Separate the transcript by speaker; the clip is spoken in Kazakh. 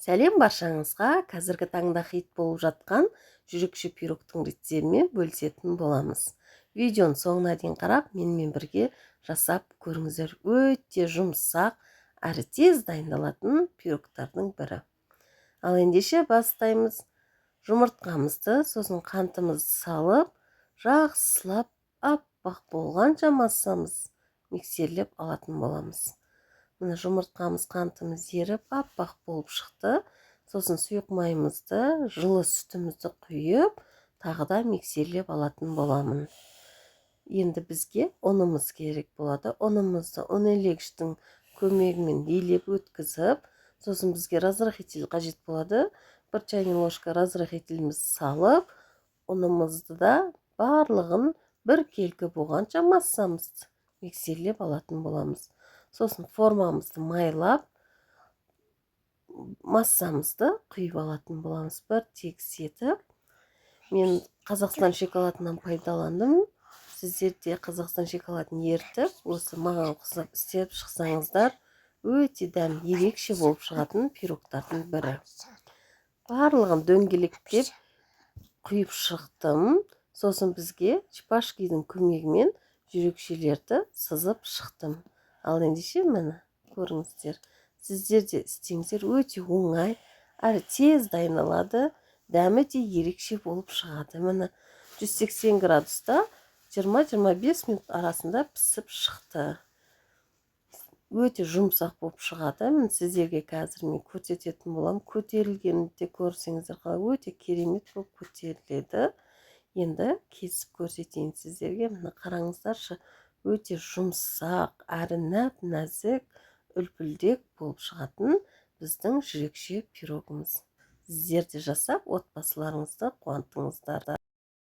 Speaker 1: Сәлем баршаңызға! Қазіргі таңда хит болып жатқан жүрекше пирогтың рецебімен бөлісетін боламыз. Видеоның соңына дейін қарап, менімен бірге жасап көріңіздер. Өте жұмсақ әрі тез дайындалатын пирогтардың бірі. Ал ендеше бастаймыз. Жұмыртқамызды, сосын қантымызды салып, жақсылап аппақ болғанша массамыз миксерлеп алатын боламыз. Міне, жұмыртқамыз, қантымыз еріп, аппақ болып шықты. Сосын сұйық майымызды, жылы сүтімізді құйып, тағы да миксерлеп алатын боламын. Енді бізге ұнымыз керек болады. Ұнымызды ұн елегіштің көмегімен елеп өткізіп, сосын бізге разрыхитель қажет болады. 1 чайный ложка разрыхителімізді салып, ұнымызды да барлығын біркелкі болғанша массамызды миксерлеп алатын боламыз. Сосын формамызды майлап, массамызды құйып алатын боламыз бір тегіс етіп. Мен Қазақстан шоколадынан пайдаландым. Сіздер де Қазақстан шоколадын ерітіп, осы маған ұқсап істеп шықсаңыздар, өте дәм ерекше болып шығатын пирогтардың бірі. Барлығын дөңгелектеп құйып шықтым. Сосын бізге шпажкидің көмегімен жүрекшелерді сызып шықтым. Ал ендеше, міне, көріңіздер, сіздер де істеңіздер. Өте оңай әрі тез дайындалады, дәмі де ерекше болып шығады. Міне, 180 градуста 20-25 минут арасында пісіп шықты. Өте жұмсақ болып шығады. Міне, сіздерге қазір мен көрсететін боламын. Көтерілгенін де көрсеңіздер, қалай өте керемет болып көтеріледі. Енді кесіп көрсетейін сіздерге. Міне, қараңыздаршы, өте жұмсақ әрі нәп нәзік үлпілдек болып шығатын біздің жүрекше пирогымыз. Сіздер де жасап, отбасыларыңызды қуантыңыздар.